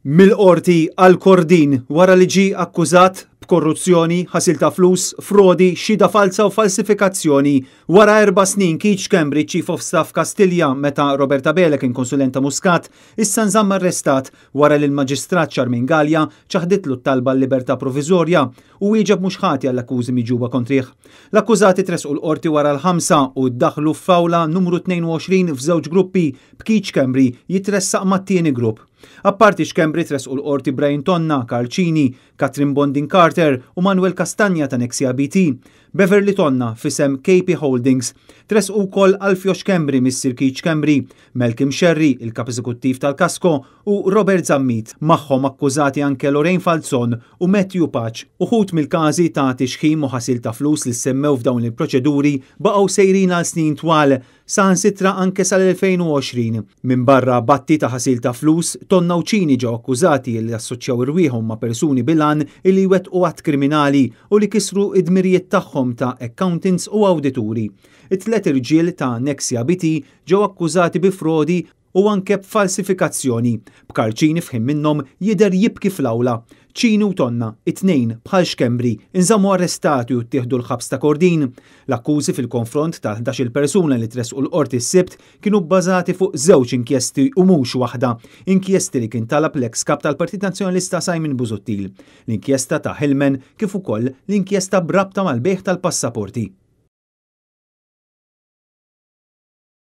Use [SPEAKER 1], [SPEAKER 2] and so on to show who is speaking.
[SPEAKER 1] Mill-Qorti għal Kordin wara li ġie akkużat b'korruzzjoni, ħasil ta' flus, frodi, xhieda falza u falsifikazzjoni. Wara erba' snin Keith Schembri, Chief of Staff Kastilja meta Robert Abela kien konsulent ta' Muscat, issa nżamm arrestat wara li l-Maġistrat Charmaine Galea ċaħditlu t-talba għal-libertà proviżorja u wieġeb mhux ħati għall-akkużi miġjuba kontrih. L-akkużati tressqu l-Qorti wara l-ħamsa u ddaħħlu f'awla numru 22 f'żewġ gruppi b'Keith Schembri jitressaq mat-tieni grupp. Apparti Schembri tressqu l-Qorti Brian Tonna, Karl Cini, Catherine Bondin Carter u Manuel Castagna ta' Nexia BT, Beverly Tonna f'isem KP Holdings. Tressqu wkoll Alfio Schembri missier Keith Schembri, Malcolm Scerri, il-kap eżekuttiv tal-Kasco u Robert Zammit. Magħhom akkużati anke Lorraine Falzon u Matthew Pace. Uħud mill-każi ta' tixħim u ħasil ta' flus li ssemmew f'dawn il-proċeduri baqgħu sejrin għal snin twal saħansitra anke sal-2020. Minbarra b'atti ta' ħasil ta' flus, Tonna u Cini ġew akkużati li assoċjaw irwieħhom ma' persuni bil-għan li jwettqu att kriminali u li kisru id-dmirijiet tagħhom ta' accountants u awdituri. It-tlet irġiel ta' Nexia BT ġew akkużati bi frodi u anke b'falsifikazzjoni. B'Karl Cini f'ħin minnhom jidher jibki fl-awla. Cini u Tonna, it-tnejn bħal Schembri, inżammu arrestati u ttieħdu l-ħabs ta' Kordin. L-akkużi fil-konfront ta' 11 persuna li tressqu l-qorti s-Sibt kienu bbażati fuq żewġ inkjesti u mhux waħda. Inkjesti li kien talab l-ex kap tal-Partit Nazzjonalista Simon Busuttil. L-inkjesta ta' Hillman kif ukoll l-inkjesta b'rabta mal-bejgħ tal-passaporti.